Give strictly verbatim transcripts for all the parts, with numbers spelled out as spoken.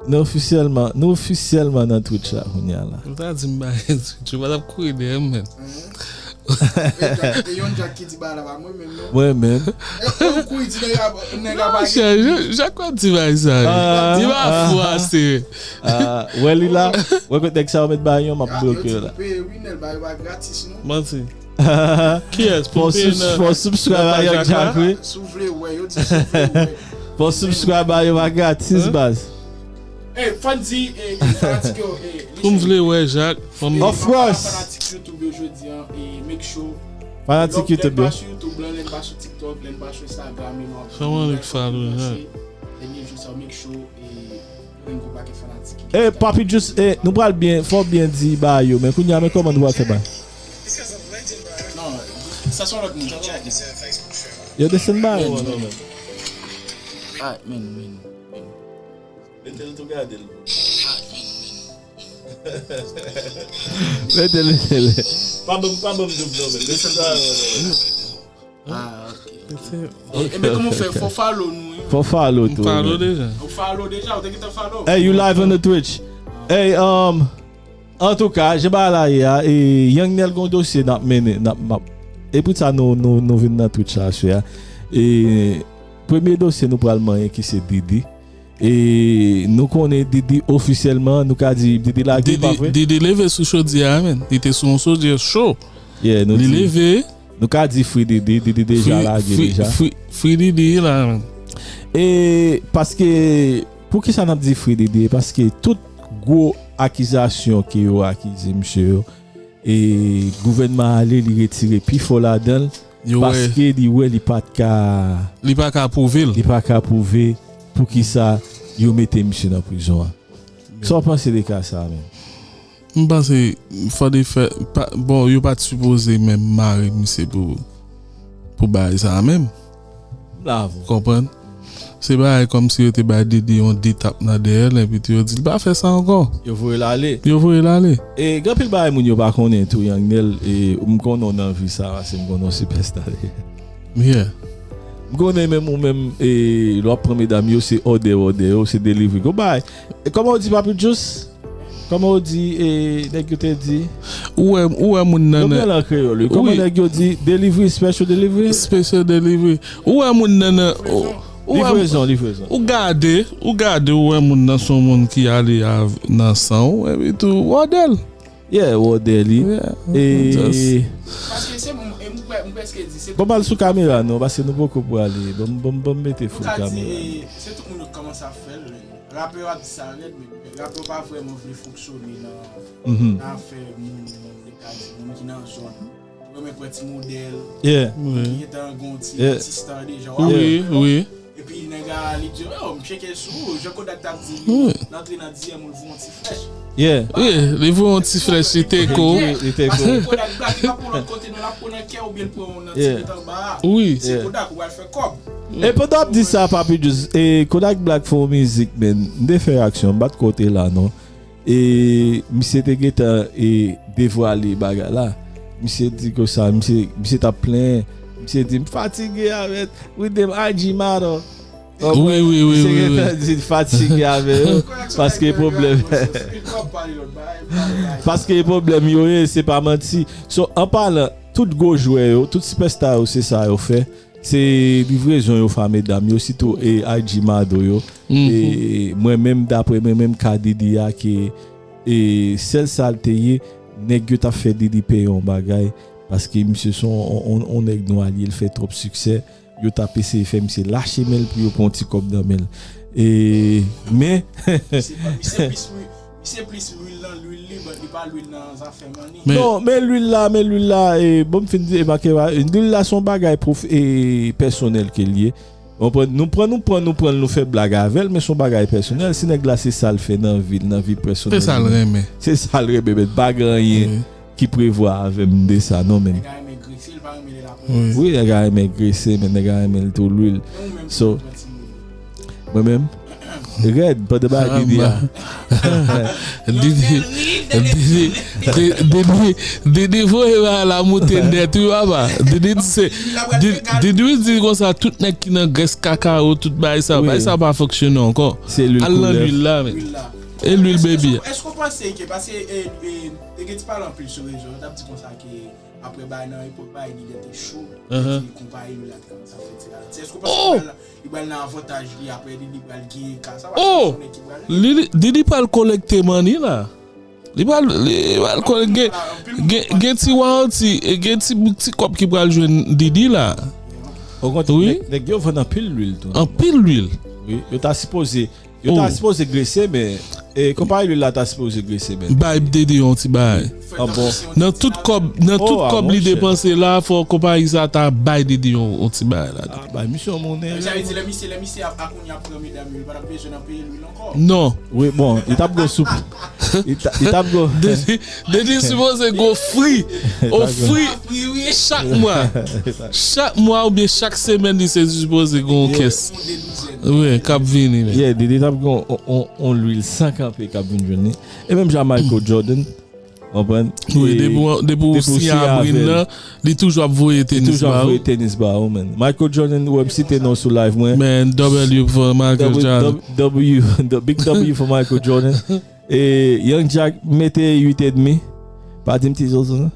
Nou ofisyèlman, nou ofisyèlman nan Twitch la kounye a la. Ou ta di m ba Twitch, ou pa t ap kouri dèyè m, men. E Jack, e yon Jack ki di ba la pa mwen menm non. Mwen menm. E ou kouri di nèg la, nèg la pa gen. Monchè, Jack pa di bay sa. Di ba fwa se. Wè li la, wè kote nèg sa yo met ba yo, m ap bloke yo la. Manti. Kiyès pou peye nan? Fò subscribe a Young Jack wi. Si w vle wè yo, di si w vle wè. Fò subscribe a yo pa gratis baz. Ey, fò n di fanatik yo. Pou m vle wè Jack. Of course. Fanatik YouTube yo jodi an, make sure. Fanatik YouTube yo. Lè n pa sou YouTube lan, lè n pa sou TikTok, lè n pa sou Instagram, e nou ap. Fè m annik follow Jack. Dènye jou sa, make sure. Gen yon pakèt fanatik ki. E papi jis, e nou pral byen, fò w byen di ba yo, men kounye a men kòman nou pral fè ba. Non, sa se yon lòt moun. Yo desann ba yo. Alright, men, men, men. Mete l tou gade l. Mete l, mete l. Pa ban m, pa ban m doub non, men. Desann ba yo. Ah, ok. Ebyen, kòman w fè? Fò w follow nou wi. Fò w follow tou. M follow deja. Ou follow deja? Ou te gentan follow? Hey, you live on the Twitch. Hey, um, antouka, jan bagay la ye a, e Young Nel gon dosye n ap mennen, n ap, m ap, e pou sa nou, nou, nou vin nan Twitch la aswè a. E premye dosye nou pral manyen ki se Didi. E nou konnen Didi ofisyèlman, nou ka di Didi lage, pa vre? Didi leve sou chodyè a, men. Li te sou yon chodyè cho. Yeah, nou Li di, leve. Nou ka di Free Didi, Didi deja lage deja. Free, Free Didi la, men. E paske, poukisa n ap di Free Didi? Paske tout gwo akizasyon ke yo akize misye yo, e gouvènman ale, li retire pifò ladan l, paske li wè li pa t ka. Li pa ka pwouve l. Li pa ka pwouve poukisa yo mete misye nan prizon an. Sa w panse de ka sa a menm? M panse fò de fè, bon, yo pa t sipoze menm mare misye pou, pou bagay sa a menm. M la avè w. Konprann? Se bagay kòmsi yo te bay Didi yon de tap nan dèyè l, epi tou yo di l pa fè sa ankò. Yo voye l ale. Yo voye l ale. E gen anpil bagay moun yo pa konnen tou, Young Nel, e m konnen w nan vi sa, paske m konnen w sipèsta. Yeah. M konnen menm ou menm, e lè w ap pran medam yo, se òdè w òdè yo, se delivery. Gon bagay. E kòman w di, Papi Juice? Kòman w di, e nèg yo te di? Ou wè, ou wè moun nan. Yo gen l an kreyòl, wi. Kòman nèg yo di? Delivery, special delivery? Special delivery. Ou wè moun nan nan. Ou, ou wè, livrezon, livrezon. Ou gade, ou gade, ou wè moun nan se yon moun ki ale nan san w, epi tou, w òdè l. Yeah, w òdè li. Yeah. E. Paske se moun, e m prè, m prèske di, se. Bon, ba l sou kamera, non, paske nou poko prale. Bon, bon, bon, mete fou kamera. Se tout moun yo kòmanse ap fè l. Rapè yo ap di sa rèd, men rapè yo pa vrèman vle fonksyone nan, nan afè moun, moun, moun ki nan zòn. Ou renmen pran ti modèl, ki gentan gen yon ti, ti star deja. Wi, wi. Epi nèg la, li di, yo, m tcheke sou ou, jan Kodak t ap di, li antre nan D M ou, l voye yon ti flèch. Yeah. Wi, li voye yon ti flèch, li take w. Li take w. Paske Kodak Black, li pa pran w lòt kote, non, l ap pran w nan kè oubyen l pran w nan ti bit anba a. Wi. Se Kodak, ou pral fè kòb. E pandan w ap di sa, Papi Juice, e Kodak Black fè yon mizik, men, m te fè reyaksyon, m pa t kwè w te la, non. E misye te gentan, e, devwale bagay la. Misye di konsa, misye, misye t ap plenyen. Misye di, m fatige avèk riddim I G model. Wi, wi, wi. Misye gentan di l fatige avè yo. Paske pwoblèm. Paske pwoblèm yo ye, se pa manti. So, an palan, tout gwo jwè yo, tout sipèsta yo, se sa yo fè. Se livrezon yo fè a medam yo, sitou e I G model yo. E mwen menm, daprè mwen menm, ka Didi a ke, e sèl sa l te ye, nèg yo t ap fè Didi peye yon bagay, paske misye se yon, yon, yon nèg nwa li ye, l fè twòp siksè, yo t ap eseye fè misye lache men l pou yo pran yon ti kòb nan men l. E, men. Misye plis lwil nan lwil li, but li pa lwil nan zafè money. Non, men lwil la, men lwil la, e, bon, m fin di, e, make, lwil la se yon bagay pwof, e, pèsonèl ke l ye. Ou konprann? Nou pran, nou pran, nou pran l, nou fè blag avè l, men se yon bagay pèsonèl. Si nèg la se sa l fè nan vi l, nan vi pèsonèl li. Se sa l renmen. Se sa l renmen, men pa gen anyen ki prevwa avè m de sa, non, men. Nèg la renmen grese, l pa renmen lè l ap. Wi, nèg la renmen grese, men nèg la renmen l tou lwil. So, mwen menm, Rèd, pandan bagay Didi a. Didi, Didi, Didi, Didi voye bagay la moute nèt, wi, papa. Didi di se, Didi, Didi di konsa, tout nèg ki nan grès kakao, tout bagay sa, bagay sa pa fonksyone ankò. Se lwil koulèv. Al nan lwil la, men. E lwil baby. Èske w panse ke, paske, e, e, e gen ti pale anpil sou rezo, yo t ap di konsa ke apre bagay nan epòk bagay Didi te cho, epi konpayi lwil la te kòmanse ap fè ti ralenti. Èske w panse li pral, li pral nan avantaj li apre Didi pral genyen ka sa, pa gen nèg ki pral li, li, Didi pral kolekte money la. Li pral, li pral kolekte, gen, gen, gen ti royalty, e gen ti, ti kòb ki pral jwenn Didi la. Okontrè, wi, nèg, nèg yo vann anpil lwil tou. Anpil lwil. Wi, yo ta sipoze, yo ta sipoze grese, men, e, konpayi lwil la ta sipoze grese, men. Bay Didi yon ti bagay. Ah bon? Nan tout kòb, nan tout kòb li depanse la, fò konpayi sa ta bay Didi yon, yon ti bagay la. Ah, bay misye yon monnen. Sa vle di, lè misye, lè misye ap, ap, kounye a ap pran medam yo, li pa t ap bezwen nan peye lwil ankò. Non. Wi, bon, li t ap gon soup. Li t ap, li t ap gon. Didi, Didi sipoze gon free. Ofri chak mwa. Chak mwa oubyen chak semèn, li se sipoze gon kès. Wi, k ap vini, men. Yeah, Didi t ap gon on, on, on lwil san kanpe k ap vin jwenn li. E menm jan Michael Jordan, konprann? Wi, depi w, depi w siyen a brin nan, li toujou ap voye tenis ba ou. Li toujou ap voye tenis ba ou, man. Michael Jordan, ou wè m site non sou live mwen. Man, W for Michael Jordan. W, w, big W for Michael Jordan. E Young Jack mete uit edmi. Pa di m ti zozo, non?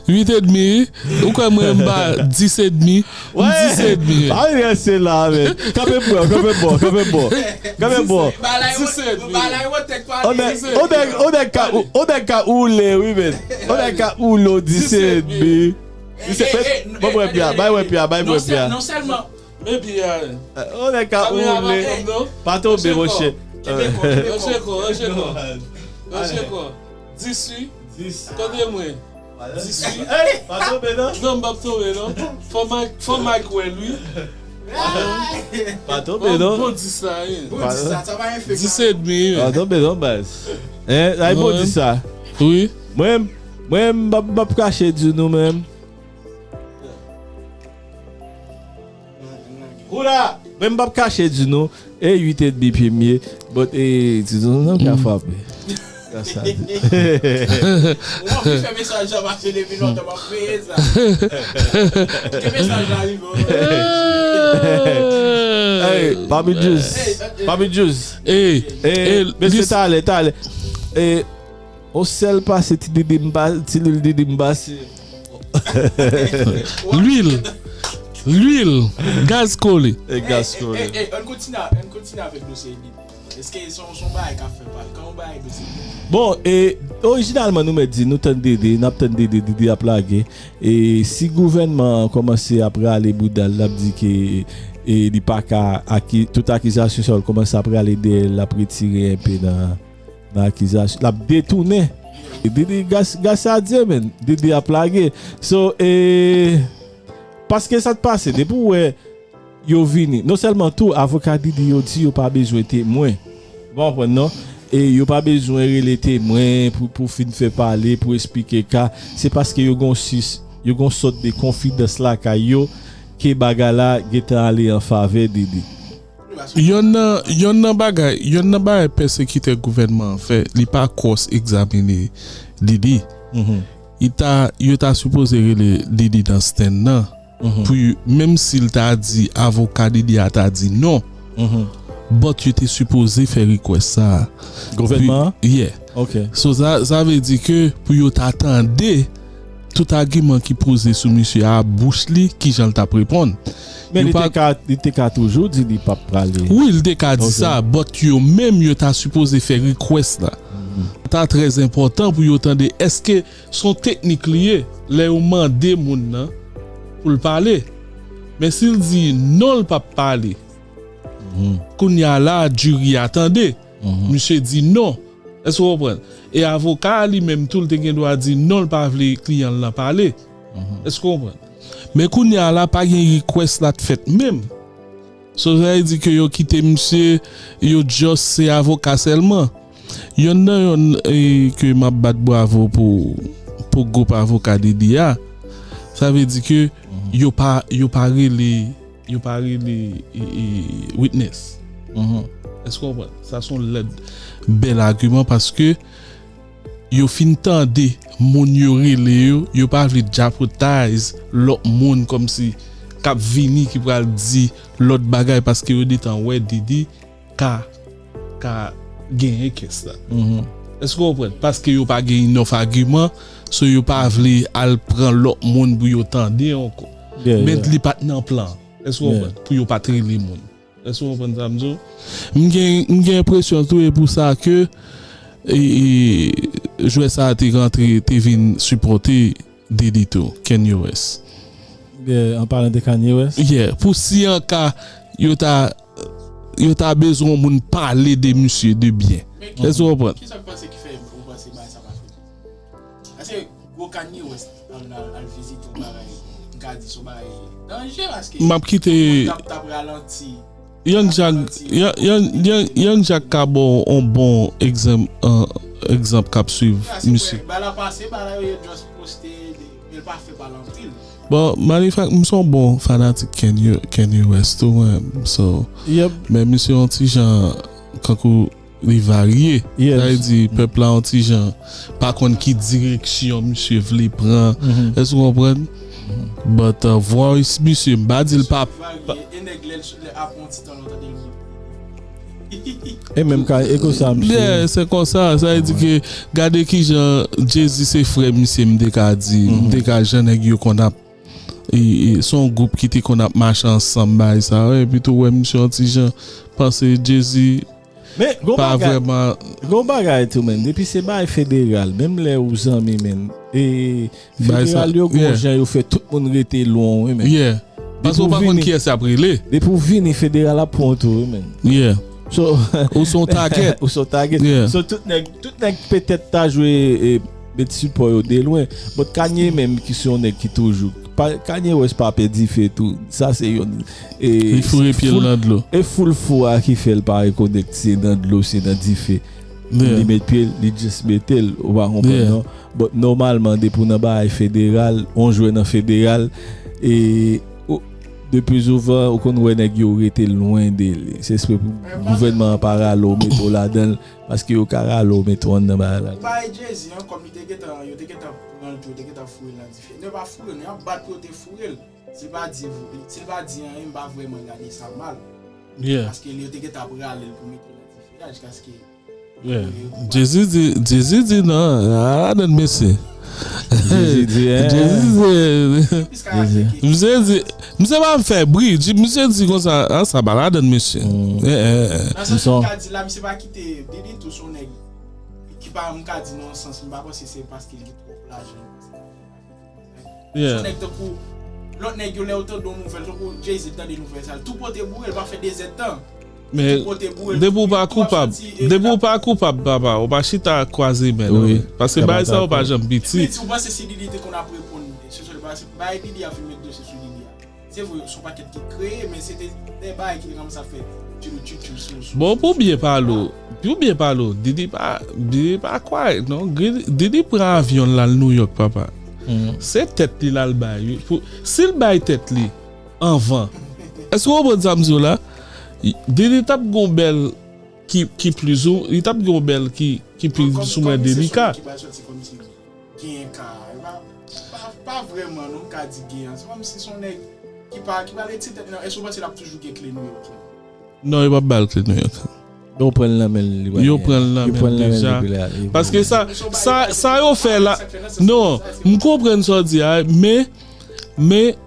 Uit edmi, wi. Ou kwè mwen m ba dis edmi? M dis edmi. Pa ranse la, men. Kanpe bò, kanpe bò, kanpe bò. Kanpe bò. Dis edmi. On nèg, on nèg, on nèg ka, on nèg ka oule, wi, men. On nèg ka oule dis edmi. Dis edmi. Bon, bon, pya, bay, wè, pya, bay, wè, pya. Non sèlman, men pya. On nèg ka oule. Pa tonbe, monchè. Ranse kò, ranse kò. Ranse kò. Dis wi. Dis. Tande mwen. Dis wi. Ey, pa tonbe non. Non, m p ap tonbe non. Fò Mike, fò Mike wè l wi. Pa tonbe non. Bon dis la wi. Bon dis la, sa va enfekte. Dis edmi wi. Pa tonbe non, baz. Hein, ay bon dis sa. Wi. Mwen, mwen, m p ap, m p ap kache di nou menm. Kounye a, mwen m p ap kache di nou, e uit edmi pye m ye, but, e, ti zonzon ka frape. Sa sa di. Ou anvi fè mesaj la pase depi lontan, m ap veye sa. Ke mesaj la rive. Hey, Papi Juice. Papi Juice. Hey, mesye, talè, talè. E, on sèl pase ti didi m pa, ti lwil didi m pase. Lwil. Lwil. Gaz kole. E gaz kole. Ey, ey, ey, ann kontinye, ann kontinye avèk dosye Didi. Èske se yon, se yon bagay k ap fè pale? Kòman yon bagay dosye Didi? Bon, e, orijinalman, nou mèt di, nou tann Didi, n ap tann Didi, Didi ap lage. E si gouvènman an kòmanse ap rale bouda l, l ap di ke, e, li pa ka aki-, tout akizasyon sa yo, l kòmanse ap rale dèyè l, l ap retire enpe nan, nan akizasyon. L ap detounen. Didi gas-, gasadye, men. Didi ap lage. So, e, paske sa t pase, depi w wè yo vini, non sèlman tou, avoka Didi yo di yo pa bezwen temwen. Ou pa konprann, non? E yo pa bezwen rele temwen pou, pou fin fè pale, pou esplike ka. Se paske yo gon sis-, yo gon sòt de konfidans lakay yo ke bagay la gentan ale an favè Didi. Yonn nan, yonn nan bagay, yonn nan bagay pèsekitè gouvènman an fè, li pa cross egzamine Didi. Li ta, yo ta sipoze rele Didi nan stand nan. Pou y-, menm si l ta di avoka Didi a ta di non, but yo te sipoze fè request sa a. Gouvènman an? Yeah. Ok. So, sa, sa vle di ke pou yo ta tande tout agiman ki poze sou misye a, bouch li, kijan l t ap reponn. Men li te ka, li te ka toujou di li p ap prale. Wi, li te ka di sa, but yo menm yo ta sipoze fè request la. Sa trè enpòtan pou yo tande èske se yon teknik li ye, lè yo mande moun nan pou l pale. Men si l di non, l p ap pale. Kounye a la, jiri a tande. Misye di non. Èske w konprann? E avoka a li menm tou, l te gen dwa di non, l pa vle kliyan l lan pale. Èske w konprann? Men kounye a la, pa gen request la t fèt menm. So, sa vle di ke yo kite misye, yo just se avoka sèlman. Yonn nan yonn, e, ke m ap bat bravo pou, pou gwoup avoka Didi a, sa vle di ke yo pa, yo pa rele yo pa rele e, e, witness. Èske w konprann? Sa se yon lòt bèl agiman paske yo fin tande moun yo rele yo, yo pa vle jeopardize lòt moun kòmsi k ap vini ki pral di lòt bagay paske yo detan wè Didi ka, ka genyen kès la. Èske w konprann? Paske yo pa gen enough agiman, so yo pa vle al pran lòt moun pou yo tande ankò. Men li pa t nan plan. Èske w konprann? Pou yo pa t rele moun. Èske w konprann sa m di w? M gen, m gen enpresyon tou e pou sa ke e, e, jwè sa a te rantre, te vin sipòte Didi tou, Kanye West. Yeah, an palan de Kanye West. Yeah, pou si an ka yo ta yo ta bezwen yon moun pale de misye de byen. Èske w konprann? Kisa w panse ki fè ou panse bagay sa pa fèt? Paske gwo Kanye West al, al, al vizite yon bagay, m ka di se yon bagay danje paske m ap kite Young Jack, Young Jack ka ba w yon bon egzanp k ap swiv misye. Bagay la pase, bagay la yo just poste, men l pa fè pale anpil. Bon, matter of fact, m se yon bon fanatik Kanye West tou mwen, so, men misye yon ti jan kankou li varye. Sa vle di pèp la yon ti jan pa konn ki direksyon misye vle pran. Èske w konprann? But uh, voice misye, m pa di l pa. E nèg lè l ap yon ti tan lontan de l E menm ka e konsa misye. Yeah, se konsa. Sa vle di ke gade kijan Jay-Z se frè misye m te ka di, m te ka jan nèg yo konn ap e, e, se yon gwoup ki te konn ap mache ansanm bagay sa yo, epi tou wè misye yon ti jan panse Jay-Z pa vrèman. Gon bagay tou menn, depi se bagay federal, menm lè ou zanmi menn, e federal yo gon jan yo fè tout moun rete lwen w wi menn. Yeah. Paske ou pa konn kiyès y ap rele. Depi w vini federal ap pran w tou wi menn. Yeah. So, ou se yon target. Ou se yon target. Yeah. So tout nèg, tout nèg petèt ta jwe e, met sipò yo de lwen. But Kanye menm ki se yon nèg ki toujou pa, Kanye West pa pè dife tou. Sa se yon e, Li foure pye l nan dlo. E foul fou a ki fè l pa rekonèt se nan dlo, se nan dife. Li met pye l, li just mete l, ou pa konprann non. But nòmalman depi w nan bagay federal, yon jwè nan federal, e ou, de pi souvan ou konn wè nèg yo rete lwen de li. Se espre pou gouvènman an pa rale w mete w ladan l, paske yo ka rale w mete w anndan bagay la. Ou pa wè Jay-Z an, kòm li te gentan, yo te gentan pran l tou, yo te gentan foure l nan dife. Nèg pa foure l, y ap bat pou yo te foure l. Si l pa di, si l pa di anyen, m pa vrèman gade sa mal. Paske yo te gentan ap rale l pou mete l nan dife a jiskaske Jezi di, Jezi di nan, ala dan mesye. Jezi di, Jezi di, misye di, misye pa fè bri, misye di konsa, a sa pa ladan mesye. Nan sans m ka di la, misye pa kite Didi tou se yon nèg ki pa, m ka di nan yon sans, m pa panse se paske li gen twòp lajan. Se yon nèg tankou lòt nèg yo lè yo tande yon nouvèl, tankou Jay-Z tande nouvèl sa, l tou pote boure, l pa fè de zèdtan. Men depi w pa koupab, depi w pa koupab papa, ou pa chita kwaze men non. Paske bagay sa yo pa janm piti. Epi si w panse si Didi te konn ap reponn, se sou li bagay Didi a fin met dosye sou Didi a. Se vre, se yon pakèt ki kreye, men se te de bagay ki te kòmanse ap fè tchilou tchitchou sou sou. Bon, pou byen pale w, pou byen pale w, Didi pa, Didi pa quiet non. Didi pran avyon l al Nouyòk papa. Se tèt li l al bay wi. Si l bay tèt li anvan. Èske w konprann sa m di w la? Didi t ap gon bèl ki, ki pli zou, li t ap gon bèl ki, ki pli sou mwen delika. Genyen ka, pa, pa, pa vrèman non, m ka di genyen. Se kòmsi se yon nèg ki pa, ki pa retire tèt li nan. Èske w panse l ap toujou gen kle Nouyòk la? Non, yo p ap ba l kle Nouyòk. Yo pran l nan men l. Yo pran l nan men l deja. Paske sa, sa, sa yo fè la, non, m konprann sa w di a, men, men,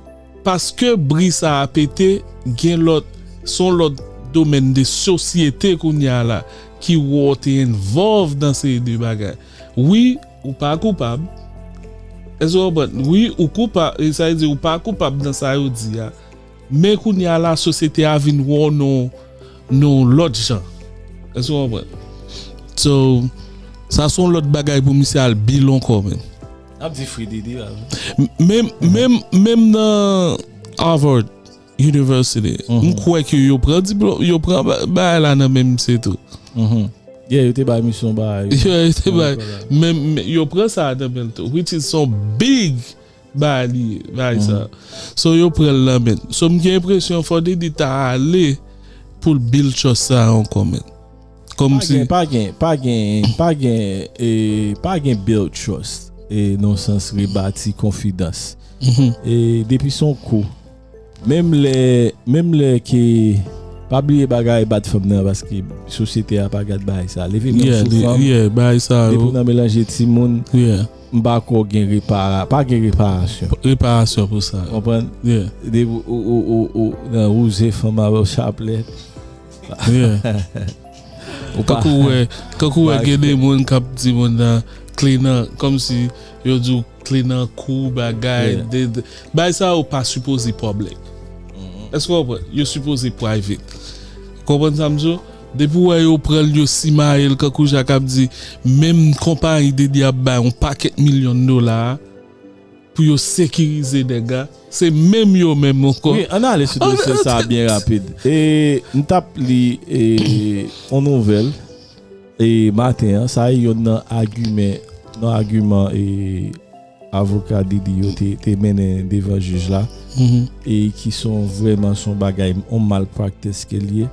paske bri sa a pete, gen lòt, se yon lòt domèn de sosyete kounye a la, ki wè w te involve nan seri de bagay. Wi, ou pa koupab. Èske w konprann? Wi, ou koupab, sa vle di ou pa koupab nan sa yo di a. Men kounye a la, sosyete a vin wè w nan yon lòt jan. Èske w konprann? So, sa se yon lòt bagay pou misye al bil ankò, men. N ap di free Didi la. Menm, menm, menm nan Harvard University, m kwè ke yo pran diplòm, yo pran bagay la nan men misye tou. Yeah, yo te bay misye yon bagay. Yo te bay. Men yo pran sa nan men l tou. Which is some big bagay li ye, bagay sa. So yo pran l nan men l. So m gen enpresyon fò Diddy ta ale pou l build trust sa ankò, men. Kòmsi. Pa gen, pa gen, pa gen, pa gen, e, pa gen build trust. E, nan sans rebati konfidans. E, depi son kou. Menm lè, menm lè ke, pa bliye bagay bat fanm nan, paske sosyete a pa gad bagay sa. Leve men sou fanm. Yeah, bagay sa yo. Depi w nan melanje timoun, m pa kwè gen repara-, pa gen reparasyon. Reparasyon pou sa. Konprann? Yeah. Depi ou, ou, ou, ou, ou nan wouze fanm avè w chaplè. Yeah. Ou pa. Kankou wè, kankou wè gen de moun k ap di moun nan kle nan, kòmsi yo di w kle nan kou, bagay, de, de, bagay sa yo pa sipoze public. Èske w konprann? Yo sipoze private. Konprann sa m di w? Depi w wè yo pran l, yo simaye l, kankou jan k ap di, menm konpayi Diddy ap bay yon pakèt milyon dola a, pou yo sekirize nèg la, se menm yo menm ankò. Wi, ann ale sou dosye sa byen rapid. E, m t ap li, e, yon nouvèl, e, maten an, sa e yonn nan agiman, nan agiman, e, avoka Diddy yo te, te mennen devan jij la, e ki son vrèman son bagay, yon malpractice ke l ye.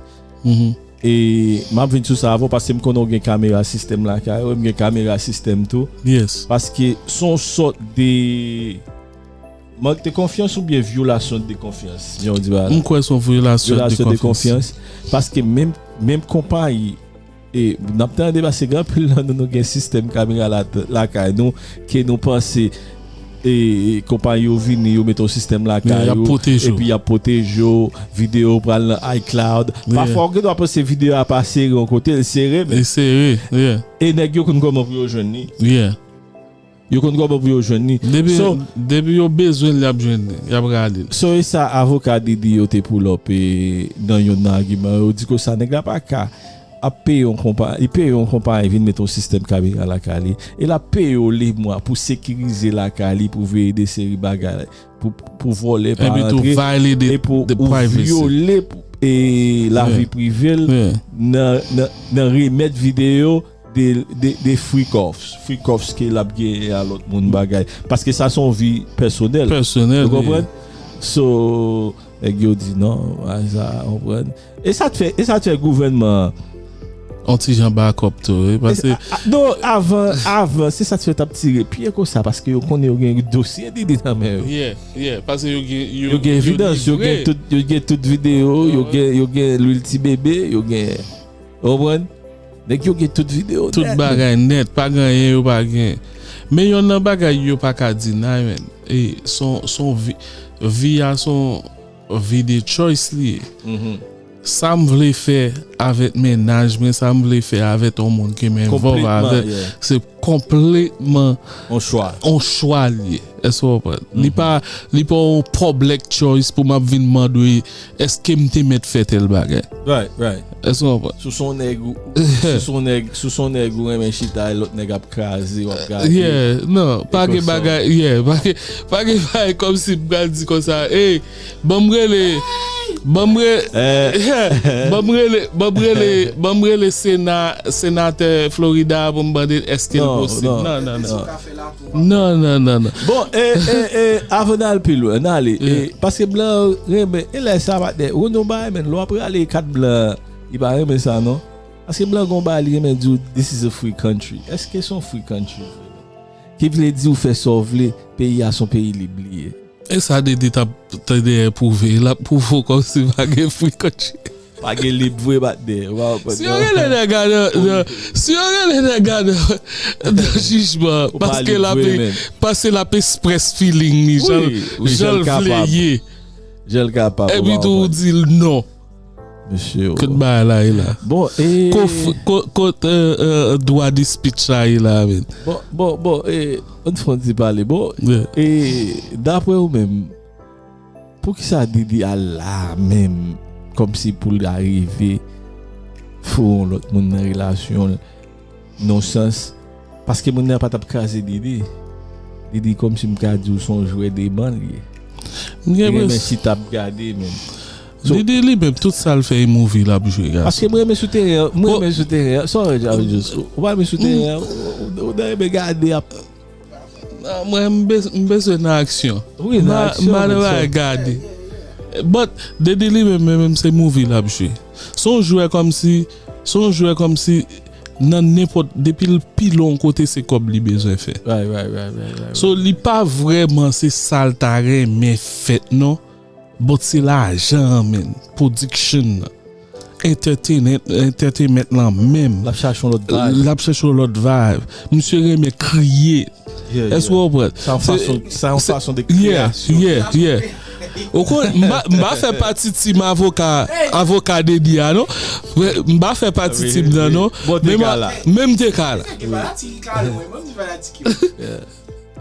E m ap vin sou sa avè w, paske m konnen w gen kamera sistèm lakay ou, m gen kamera sistèm tou. Yes. Paske se yon sòt de mank de konfyans oubyen vyolasyon de konfyans, jan w di bagay la. M kwè se yon vyolasyon de konfyans. Vyolasyon de konfyans. Paske menm, menm konpayi, e n ap tande, paske gen anpil nan nou, nou gen sistèm kamera la, lakay nou, ke nou panse e, e konpayi yo vini, yo mete yon sistèm lakay yo, epi y ap pwoteje w, videyo w pral nan iCloud. Pafwa, ou gen dwa panse videyo a pa sere yon kote, l sere, men. Li sere, yeah. E nèg yo konn kòman pou yo jwenn li. Yeah. Yo konn kòman pou yo jwenn li. Depi, so, depi yo bezwen l, y ap jwenn li, y ap rale l. So, e sa avoka Diddy yo te pull up, e, nan yonn nan agiman yo, di konsa nèg la pa ka ap peye yon konpa-, li peye yon konpayi vin mete yon sistèm kamera lakay li, e l ap peye w lemwa pou sekirize lakay li, pou veye de seri bagay, pou, pou vòlè pa rantre, e pou ou vyole pou, e, lavi prive l nan, nan, nan remèt videyo de, de, de freak-offs, freak-offs ke l ap genyen a lòt moun bagay. Paske sa se yon vi pèsonèl. Pèsonèl, wi. Ou konprann? So, nèg yo di non, a sa, konprann. E sa t fè, e sa t fè gouvènman an yon ti jan back up tou, wi, paske a, a, non, avan, avan, se sa t fè yo t ap tire pye konsa, paske yo konnen yo gen dosye Diddy nan men yo. Yeah, yeah, paske yo gen, yo, yo gen evidans, yo gen tout, yo gen tout videyo, yo gen, yo gen lwil ti bebe, yo gen, ou konprann? Nèg yo gen tout videyo nèt, men. Tout bagay nèt, pa gen anyen yo pa gen. Men yonn nan bagay yo pa ka deny, men. E, se yon, se yon vi, vi a se yon vi de choice li ye. Sa m vle fè avèk mennaj mwen, sa m vle fè avèk yon moun ke m envolve avèk, se konplètman yon chwa. Yon chwa li ye. Èske w konprann? Li pa, li pa yon public choice pou m ap vin mande w, èske m te mèt fè tèl bagay? Right, right. Èske w konprann? Si w se yon nèg, ou, si w se yon nèg, si w se yon nèg ou renmen chita, lòt nèg ap kraze, w ap gade. Yeah, non, pa gen bagay, yeah, pa gen, pa gen bagay kòmsi m pral di konsa, hey, ban m rele, ban m re-, ban m rele, ban m rele, ban m rele sena-, senatè Florida pou m mande l èske l posib. Non, non, non, non. Non, non, non, non. Bon, e, e, e, avan n al pi lwen, n ale. E, paske blan renmen, e lè sa patnè, ou konn yon bagay, men, lè w ap rale kat blan, li pa renmen sa, non. Paske blan gon bagay, li renmen di w, "This is a free country." Èske se yon free country, vre? Ki vle di ou fè sa w vle, peyi a se yon peyi lib li ye. E sa Diddy t ap tande epwouve, l ap pwouve w kòmsi pa gen free country. Pa gen lib vre, patnè. Si yo rele nèg la nan, nan, si yo rele nèg la nan, nan jijman, paske l ap, paske l ap express feeling li, jan, jan l vle ye. Jan l kapab. Epi tou ou di l non. Mesye, kot bagay la ye la? Bon, e, kot, kot, kot, e, e, dwa de speech la ye la, men? Bon, bon, bon, e, ann fè yon ti pale. Bon, e, daprè ou menm, poukisa Diddy al la menm, kòmsi pou l arive foure yon lòt moun nan relasyon l, nan sans, paske moun nan pa t ap kraze Diddy. Diddy kòmsi m ka di w se yon jwè de ban li ye. Li renmen chita ap gade menm. Diddy li menm, tout sa l fè e movie l ap jwe, gason. Paske mwen renmen sou teren an, mwen renmen sou teren an. Sorry, Jarvis, ou pa renmen sou teren an, ou, ou, ou renmen gade ap Ah, mwen, m bez- m bezwen nan aksyon. Wi, nan aksyon, m pa nan bagay gade. But Dedy li menm, menm se movie l ap jwe. Se yon jwè kòmsi, se yon jwè kòmsi nan nenpòt, depi l pi lwen yon kote, se kòb li bezwen fè. Right, right, right, right, right. So, li pa vrèman se sa l ta renmen fèt non. But se lajan an, man. Production nan. Entertainment, entertainment lan menm. L ap chache yon lòt vibe. L ap chache yon lòt vibe. Misye renmen kriye. Yeah, yeah. Èske w konprann? Se yon fason, se yon fason de kreyasyon. Yeah, yeah, yeah. Ou konn, m pa, m pa fè pati team avoka, avoka Dedy a, non. M pa fè pati team nan, non. Men m te ka la. Men m te ka la. Sa ki fanatik li ka lwen, mwen m di fanatik yo.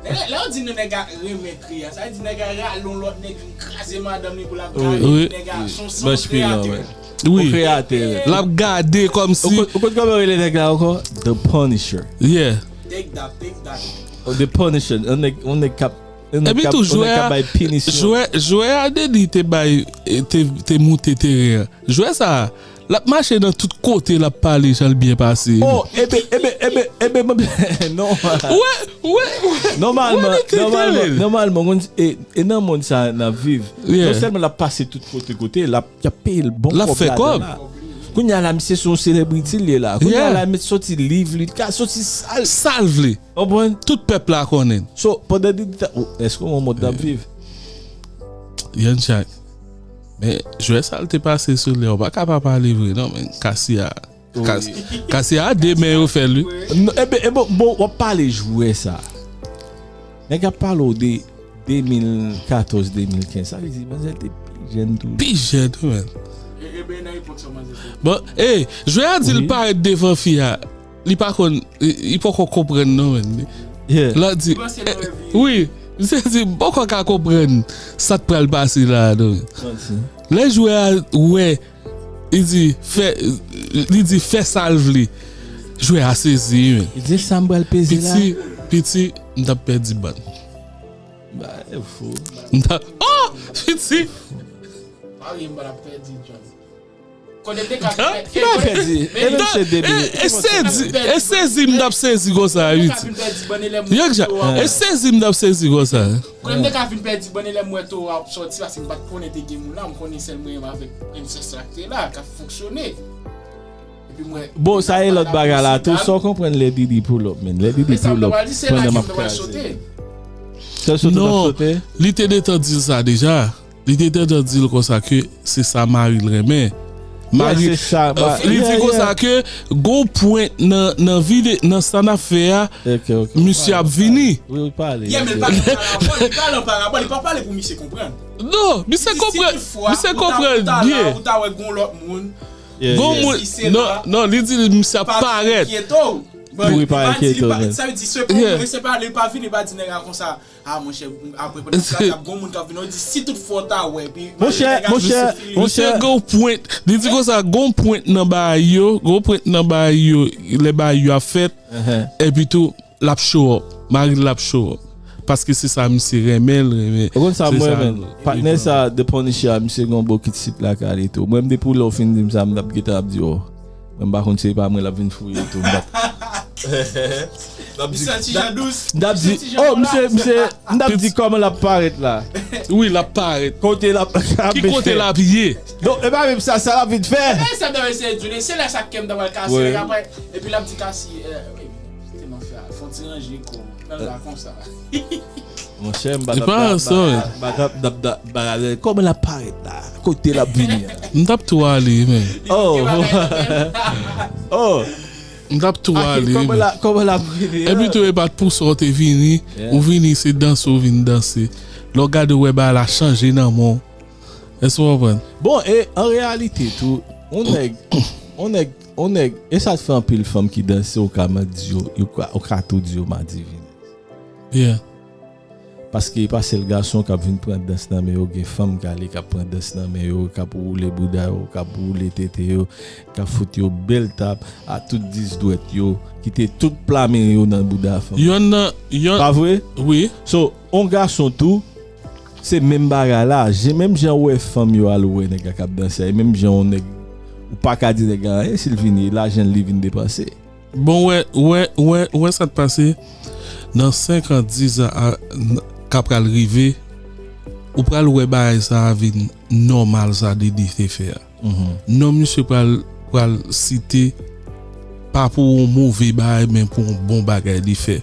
Lè, lè yo di nou nèg la renmen kriye, sa vle di nèg la rale yon lòt nèg vin kraze madanm li pou l ap gade nèg la, se yon, se yon kreyatè. Wi. Yon kreyatè. L ap gade kòmsi. Ou konn, ou konn kòman yo rele nèg la ankò? The Punisher. Yeah. Take that, take that. Oh, The Punisher. Yon nèg, yon nèg k ap, yon nèg k ap, yon nèg k ap bay pinisyon. Epi tou, jwè a, jwè, jwè a Dedy te bay, te, te moute teren an. Jwè sa a, l ap mache nan tout kote, l ap pale jan l byen pase. Oh, ebe, ebe, ebe, ebe, non. Wè, wè, wè. Nòmalman, nòmalman, nòmalman, konn, e, e nan mond sa n ap viv, non sèlman l ap pase tout kote kote, l ap, y ap peye l bon kòb ladan la. Kounye a la, misye se yon celebrity l ye la. Kounye a la, misye soti live li, ka soti sa l vle. Konprann? Tout pèp la konnen. So, pandan di, èske w wè mond n ap viv? Young Jack. Men, jwè sa l te pase sou li a, ou pa ka pa pale vre non, men. Kasi a, Kasi a, de men yo fè l, wi. Non, e ben, e bon, bon, w ap pale jwè sa. Nèg ap pale w de de mil katòz, de mil kenz. Sa vle di, manzè te pi jèn tou. Pi jèn, men. E, e ben, nan epòk sa, manzè te. Bon, e, jwè a di l parèt devan fi a. Li pa konn, li, li poko konprann non, men. Yeah. La di, wi, misye di, m poko ka konprann sa k pral pase la, non. Lè jwè a wè, li di, fè, li di, fè sa l vle. Jwè a sezi, men. Li di, sa m pral peze la. Piti, piti, m t ap pèdi bann. Ba, e fou. M t ap, oh! Piti! Pa ri, m pral pèdi, John. Kote m te ka fè. Ki pa pèdi? E menm se debi. E sezi, e sezi m t ap sezi konsa, wi. Young Jack, e sezi m t ap sezi konsa. Kote m te ka vin pèdi bann lè m wè Towa ap sòti, paske m pa t konnen te gen moun la, m konnen sèl mwen menm avèk princess la k te la, k ap fonksyone. Epi m wè. Bon, sa e lòt bagay la tou, sa w konprann lè Didi pull up, men. Lè Didi pull up, pandan m ap kraze. Sèl sote w ap sote? Non, li te detan di l sa deja. Li te tande di l konsa ke se sa mari l renmen. Mari, li di konsa ke gon pwent nan, nan vide, nan sa n ap fè a, misye ap vini. Yeah, men li pa nan parabòl, li pa nan parabòl, li pa pale pou misye konprann. Non, misye konprann, misye konprann byen. Ou ta wè gon lòt moun. Gon moun, non, non, li di misye ap parèt. Wi, pa enkyete w, men. Sa vle di, se pa, se pa, li pa vini, li pa di nèg la konsa. Ah, monchè, apre pandan sa, y ap gon moun k ap vin, yo di, si tout fwa w ta wè, epi monchè, monchè, monchè, gon pwent, li di konsa, gon pwent nan bagay yo, gon pwent nan bagay yo, lè bagay yo ap fèt, epi tou, l ap show up, mari l ap show up. Paske se sa misye renmen, l renmen. Ou konn sa mwen renmen? Patnè sa, The Punisher, misye gon bokit sit lakay li tou. Mwen, depi lè w fin di m sa, m t ap gentan ap di, oh, mwen, m pa konn se pa mwen l ap vin fouye tou, m t ap. Misye ti jan dous. M t ap di, oh, misye, misye, m t ap di kòman l ap parèt la. Wi, l ap parèt. Kote l ap, ki kote l ap ye? Donk, e pa menm sa, sa l ap vin fè. E sa m t ap eseye di w, se lè sa kè m ta pral kase, apre, epi l ap di Kasi, eh, wi, se nan fè a, fè yon ti ranje kò w, nan la konsa. Monchè, m pa t ap, m pa t ap, m pa t ap, kòman l ap parèt la? Kote l ap vini a? M t ap tou ale, men. Oh. Oh. M t ap tou ale, men. Kòman l ap vini a? Epi tou, e pa t pou sa w te vini. Ou vini, se danse ou vin danse. Lè w gade, w wè bagay la chanje nan men w. Èske w konprann? Bon, e an reyalite tou, yon nèg, yon nèg, yon nèg, e sa fè anpil fanm ki danse, ou ka madi yo, yo ka, ou ka tou di yo madivine. Yeah. Paske e pa sèl gason k ap vin pran dans nan men yo, gen fanm k ale k ap pran dans nan men yo, k ap woule bouda yo, k ap woule tete yo, k ap fout yo bèl tap a tout dis dwèt yo, kite tout pla men yo nan bouda fanm. Yonn nan, yonn. Pa vre? Wi. So, on gason tou, se menm bagay la. Je, menm jan ou wè fanm yo al wè nèg la k ap danse a, e menm jan on nèg, ou pa ka di nèg la anyen si l vini, e lajan l li vin depanse. Bon, wè, wè, wè, wè sa k pase. Nan senk an, dis an a, n- k ap pral rive, ou pral wè bagay sa a vin nòmal, sa Didi te fè a. Non, misye pral, pral site, pa pou yon move bagay, men pou yon bon bagay li fè.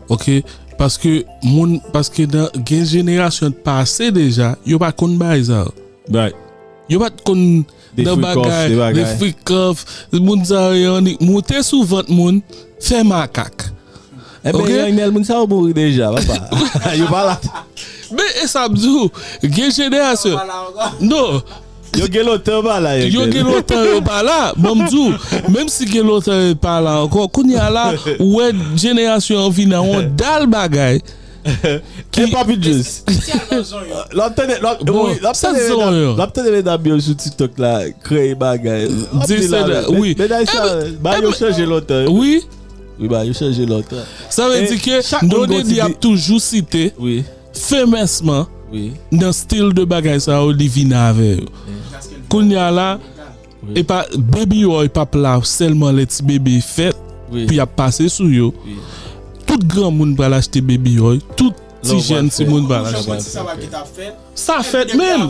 Oke? Paske moun, paske nan, gen jenerasyon pase deja, yo pa t konn bagay sa yo. Yo pa t konn nan bagay, de frikòf, moun sa yo, annik moute sou vant moun, fè makak. Enben, Young Nel, moun sa yo mouri deja, papa. Yo pa la. Men e sa m di w, gen jenerasyon. Non. Yo gen lontan yo pa la, Young Nel. Yo gen lontan yo pa la. Bon, m di w, menm si gen lontan yo pa la ankò, kounye a la, ou wè jenerasyon an vin a yon dal bagay. E Papi Juice. L ap tande, l ap, wi, l ap tande medam, l ap tande medam yo sou TikTok la, kreye bagay. Di se la, wi. Medam sa, ba yo chanje lontan. Wi. Wi, ba yo chanje lontan. Sa vle di ke Don Dedy ap toujou site femèsman nan stil de bagay sa yo, li vin avè yo. Kounye a la, e pa Baby Oil p ap la sèlman lè ti bebe fèt, pou y ap pase sou yo. Tout granmoun pral achte Baby Oil, tout ti jèn timoun pral achte. Sa fèt menm.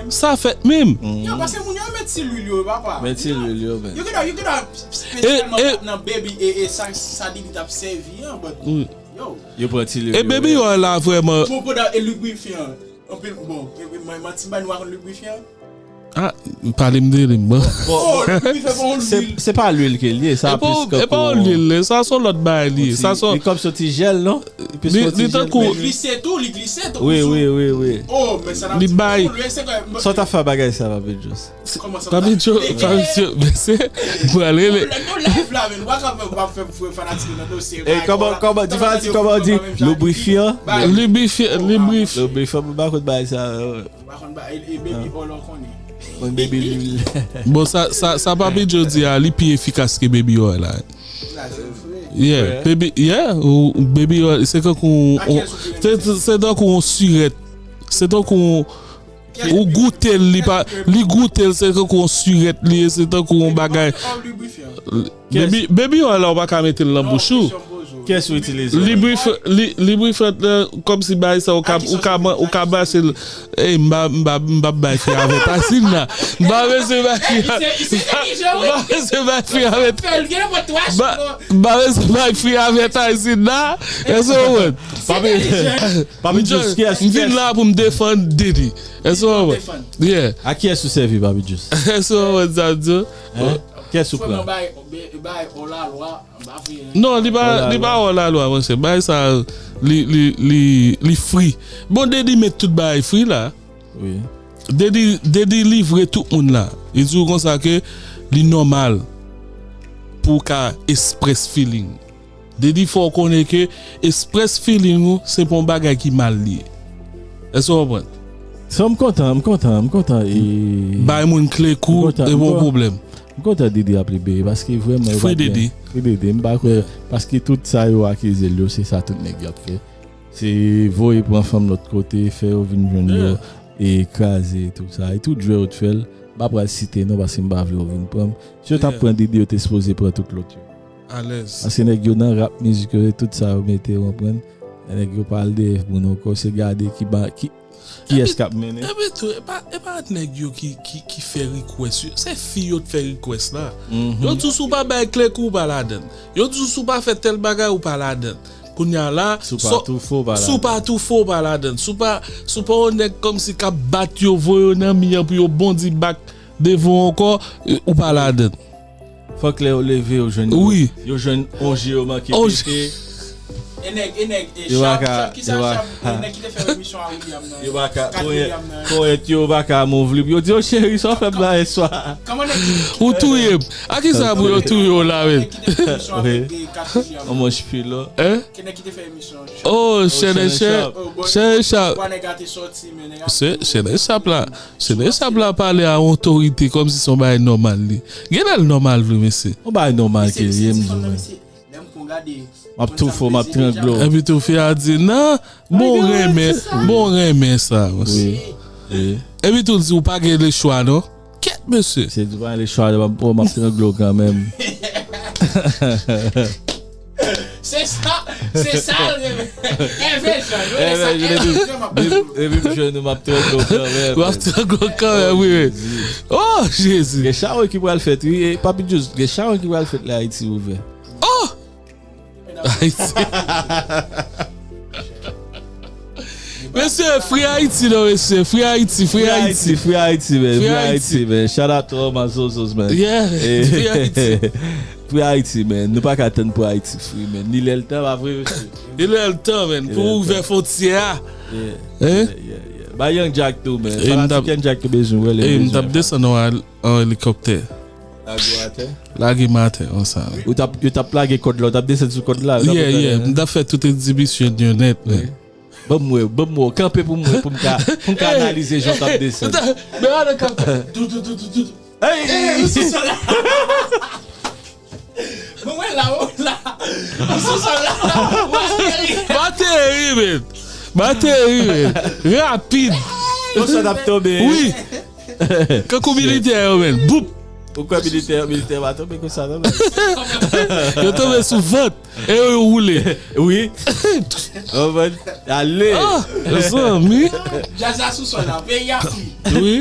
Sa fèt menm. Yo, paske moun yo met ti lwil yo, papa. Met ti lwil yo, men. Yo gentan, yo gentan espesyalman e, nan Baby e, e sa, sa Didi t ap sèvi an, but, yo. Yo pran ti lwil yo. E Baby Oil la vrèman. Bon, pandan e lubrifiyan. Anpil, bon, e, e, man, manti bay nou pa konn lubrifiyan. Ah, pale m de li, m bon. Oh, lubrifiyan pa yon lwil. Se pa lwil ke l ye, sa plis kankou. E pa yon lwil, sa se yon lòt bagay li ye. Sa se yon. Li kòm se yon ti jèl, non? Li plis yon ti jèl. Li tankou. Li glise tou, li glise tou. Wi, wi, wi, wi. Oh, men sa n ap di, li bay. Sa w t ap fè bagay sa, Papi Juice? Papi Juice, Papi Juice, men se, m pral rele. Lè nou live la, men nou pa ka fè, pa fè fanatik nan dosye. E kòman, kòman, di fanatik, kòman di? Lubrifiyan? Lubrifiyan, lubrifiyan. Lubrifiyan, m pa konn bagay sa. Ou pa konn ba, e, e Baby Oil ou konnen. Mwen Baby Lil. Bon, sa, sa, sa Papi Joe di a, li pi efikas ke Baby Oil la. Yeah, Baby, yeah, ou, Baby Oil, se tankou, se, se, se tankou yon sirèt. Se tankou yon, ou goute l, li pa, li goute l, se tankou yon sirèt li ye, se tankou yon bagay. Baby, Baby Oil la, ou pa ka mete l nan bouch ou. Kiyès ou itilize? Lubrifiant, li, lubrifiant la, kòmsi bagay sa, ou ka, ou ka, ou ka mache l. Ey, m pa, m pa, m pa bay frè avètayzin la. M pa bezwen bay frè, m pa bezwen bay frè avèt, m pa, m pa bezwen bay frè avètayzin la. Èske w konprann? Papi, Papi Joe, kiyès, m vin la pou m defann Didi. Èske w konprann? Yeah. A kiyès ou sèvi, Papi Joe? Èske w konprann sa m di w? Kiyès ou pran? Non, li pa, li pa hors la loi, monchè. Bagay sa, li, li, li, li fri. Bon, Didi met tout bagay fri la. Wi. Didi, Didi livre tout moun la. Li di w konsa ke li nòmal pou w ka express feeling. Didi fè w konnen ke express feeling ou, se pa yon bagay ki mal li ye. Èske w konprann? So, m kontan, m kontan, m kontan, e bay moun kle kou, e pa yon pwoblèm. M kontan Didi ap libere, paske vrèman, yo pa gen. Free Didi. Free Didi, m pa kwè, paske tout sa yo akize l yo, se sa tout nèg yo ap fè. Se voye pran fanm lòt kote, fè yo vin jwenn yo, e kraze tout sa. E tout jwè yo t fè l, m pa pral site non, paske m pa vle yo vin pran m. Si yo t ap pran Didi, yo te sipoze pran tout lòt yo. Alèz. Paske nèg yo nan rap mizik yo, e tout sa yo mete, w konprann? Nèg yo pa al dèyè moun ankò, se gade ki ba, ki, kiyès k ap mennen. Epi tou, e pa, e pa nèg yo ki, ki, ki fè request yo. Se fi yo t fè request la. Yo di w si w pa bay kle kou, ou pa ladann. Yo di w si w pa fè tèl bagay, ou pa ladann. Kounye a la, si w pa toufe, ou pa ladann. Si w pa toufe, ou pa ladann. Si w pa, si w pa yon nèg kòmsi k ap bat yo, voye yo nan mi an pou yo bondi back devan w ankò, e, ou pa ladann. Fòk lè yo leve, yo jwenn, yo jwenn on je yo manke pete. E nèg, e nèg, e Chab, Chab, ki sa Chab, e nèg ki te fè emisyon a William nan. Yo pa ka, konyèt yo pa ka move li. Yo di, "O cheri, sa w fè m la yèswa?" Ou touye m. A ki sa pou yo touye w la, men? Nèg ki te fè emisyon avèk, e, Kat William. On manch pilo. Hein? Ki nèg ki te fè emisyon? Oh, Chèn e Chap. Chèn e Chap. Chèn e Chap la. Chèn e Chap la pale a otorite kòmsi se yon bagay nòmal li. Genlè l nòmal vre, mesye. Yon bagay nòmal ke li ye, m di w. M ap toufe w, m ap trangle w. Epi tou fi a di, "Non, bon renmen, bon renmen sa, mesye." Epi tou di, "Ou pa gen lechwa, non." Kèt, mesye. Se di, "Pa gen lechwa, m ap, m ap trangle w kanmenm." Se sa. Se sa l renmen. Èvè Jan, yo, e sa, Èvè Jan, Èvè Jan, m ap depi, depi m jwenn ou, m ap trangle w kanmenm. W ap trangle w kanmenm, wi, wi. Oh, Jezi. Gen chawo ki pral fèt, wi. E, Papi Djous, gen chawo ki pral fèt la, Ayiti ouvè. Oh! Ayiti. Mesye, free Ayiti, non, mesye. Free Ayiti, free Ayiti. Free Ayiti, man. Free Ayiti, man. Shout out to all my Zozos, man. Yeah, free Ayiti. Free Ayiti, man. Nou pa ka tann pou Ayiti free, man. Li lè l tan, pa vre, mesye? Li lè l tan, man, pou ouvè fwontyè a. Yeah, yeah, yeah. Ba Young Jack tou, man. Fanatik Young Jack yo bezwen wè lè bezwen. E m t ap desann an, an elikoptè. Lage w atè? Lage m atè, konsa, wi. Ou t ap, yo t ap lage kòd la, ou t ap desann sou kòd la, ou t ap... Yeah, yeah. M t ap fè tout egzibisyon yo nèt, man. Ban m wè, ban m wè, kanpe pou m wè, pou m ka, pou m ka analize jan w t ap desann. Men gade kanpe. Tou, tou, tou, tou, tou. Ey! Ey, sou sòl la. Mwen wè la, mwen wè la. Sou sòl la. Bateri. Bateri, men. Bateri, men. Rapid. Konsa t ap tonbe. Wi. Kankou militè yo, men. Boup. Ou kwè militè, militè pa tonbe konsa, non, men. Yo tonbe sou vant. E yo, yo woule. Wi. Oh, man. Ale. Ah, mezanmi. Djaz la sou sòl la. Peyi a free. Wi.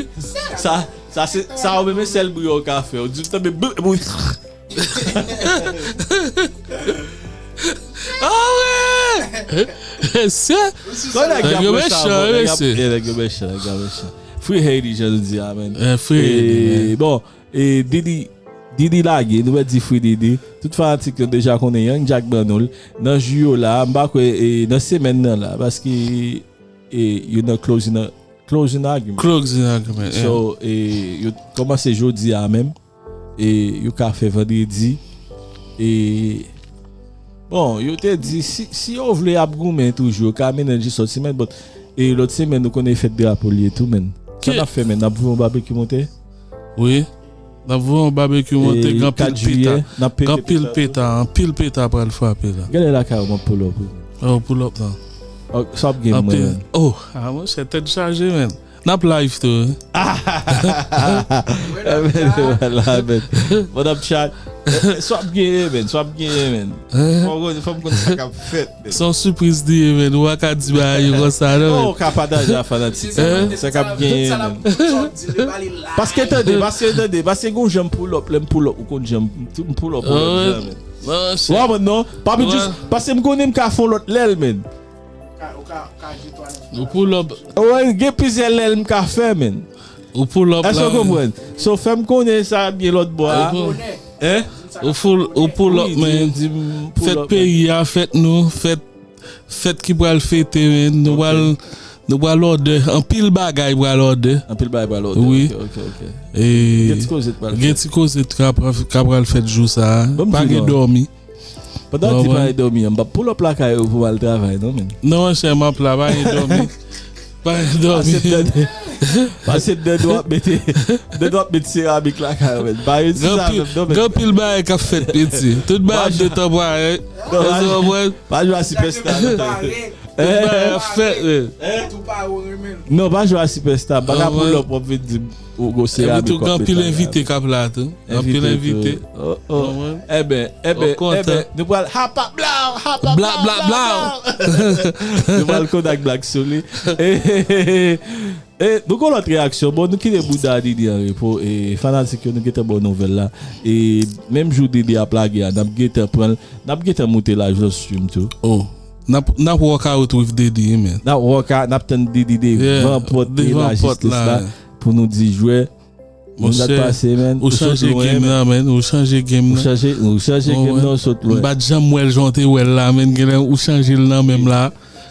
Sa, sa se, sa ou menm sèl bri ou ka fè. Ou di, tanbe, bou, bou. Ah, wi. Mesye. Nèg yo mechan, wi, mesye. Nèg yo mechan, nèg yo mechan. Free Haiti, jan nou di a, man. Eh, free Haiti, man. Bon, e Didi, Didi lage, nou mèt di free Didi. Tout fanatik yo deja konnen Young Jack ban nou l. Nan jou yo la, m pa kwè, e, nan semèn nan la, paske, e, yo nan closing, closing argument. Closing argument, yeah. So, e, yo kòmanse jodi a menm. E, yo ka fè vandredi. E, bon, yo te di, si, si yo vle ap goumen toujou, yo ka mennen l jis lòt semèn, but, e, lòt semèn, nou konnen fèt drapo l ye tou, man. Sa n ap fè, man? N ap voye yon babekyou monte? Wi. N ap voye yon babekyou monte, gen anpil peta. Gen anpil peta, anpil peta pral frape la. Gade lakay ou, mwen pull up, wi. Oh, pull up, non. Oh, sa ap gen mwen. Oh, ah, monchè, tèt chaje, man. N ap live tou, wi. Bon, n ap chat. Sa ap gen, man, sa ap gen, man. Fò m konn, fò m konn sa k ap fèt. Se yon sipriz li ye, man. Ou pa ka di bagay yo konsa, non, man. Ou ka pataje a fanatik. Sa k ap genyen, man. Paske tande, paske tande, paske gon jan m pull up, lè m pull up, ou konn jan m pull up, ou konn jan, man. Ou konprann, non? Papi Djous, paske m konnen m ka fè yon lòt lèl, man. Ou pull up. Ou gen plizyè lèl m ka fè, man. Ou pull up la. Èske w konprann? So, fè m konnen sa ap gen lòt bò a. Hein? Ou pull, ou pull up, man. Fèt peyi a, fèt nou, fèt, fèt ki pral fete, man. Nou pral, nou pral òdè. Anpil bagay pral òdè. Anpil bagay pral òdè. Wi. Ok, ok, ok. E gen ti koze k pral fèt. Gen ti koze k ap, k ap pral fèt jou sa a. Pa gen dòmi. Pandan w di pa gen dòmi an, m p ap pull up lakay ou pou m al travay, non, man. Non, monchè, m ap la, pa gen dòmi. Pa gen dòmi. Pase dedan, pase dedan w ap mete, dedan w ap met seramik lakay ou, man. Pa gen ti sa menm, non, man. Gen anpil bagay k ap fèt, piti. Tout bagay ap detanpware. Non, pa jwe, pa jwe a sipèsta, non, man. Tout bagay ap fèt, man. Non, pa jwe a sipèsta. M pa ka pull up, w ap vin di m ou gon seramik w ap mete lakay ou. Epi tou, gen anpil envite k ap la, tou. Anpil envite. Oh, oh. Eben, eben, eben, nou pral hapa blaw, hapa blaw, blaw, blaw. Nou pral konn ak Black Soli. E, e, e, e, nou gon lòt reyaksyon. Bon, nou kite bouda Didi an repo. E fanatik yo, nou gentan ba w nouvèl la. E menm jou Didi ap lage a, n ap gentan pran l, n ap gentan moute l a jou stream tou. Oh, n ap, n ap walk out with Didi, man. N ap walk out, n ap tann Didi devan pòt e lajistis la pou nou di jwè. Monchè, ou chanje game nan, man. Ou chanje game nan. Ou chanje, ou chanje game nan, ou sot lwen. M pa t janm wè l jan w te wè l la, man. Genlè ou chanje l nan men m la.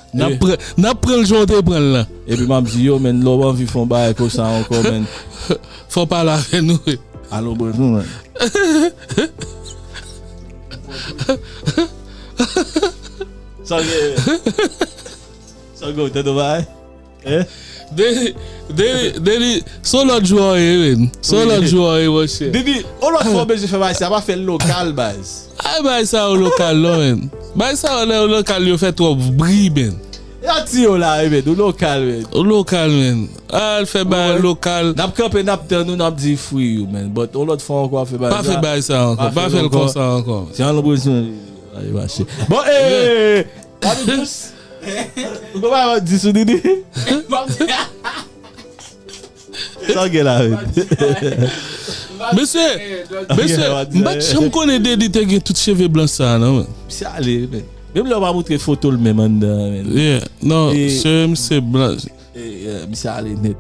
N ap pran, n ap pran l jan w te pran l lan. Epi m ap di yo, man, lè w anvi fè yon bagay konsa ankò, man. Fò w pale avè nou, wi. Alo, bonjou, man. Sa w gen? Sa w gen, ou tande yon bagay? Hein? Deni, Deni, Deni, se yon lòt jwè w ye, man. Se yon lòt jwè w ye, monchè. Deni, yon lòt fwa w bezwen fè bagay sa, pa fè l lokal, baz. Ay, bagay sa yo lokal, non, man. Bagay sa yo, lè yo lokal, yo fè twòp bri, man. Y ap tiye w la, wi, man. Ou lokal, man. Ou lokal, man. Al fè bagay lokal. N ap kanpe, n ap tann ou, n ap di free you, man. But yon lòt fwa ankò, w ap fè bagay sa. Pa fè bagay sa ankò. Pa fè l konsa ankò. Se yon lòt bezwen. Bon, eh, Papi Dous. Ou konn pa di sou Didi? Sa w gen la, men? Mesye, mesye, m pa t janm konnen Didi te gen tout cheve blan sa, non, men. Misye ale, men. Menm lè w pa montre foto l menm anndan, men. Yeah, non, cheve misye blan. Misye ale nèt.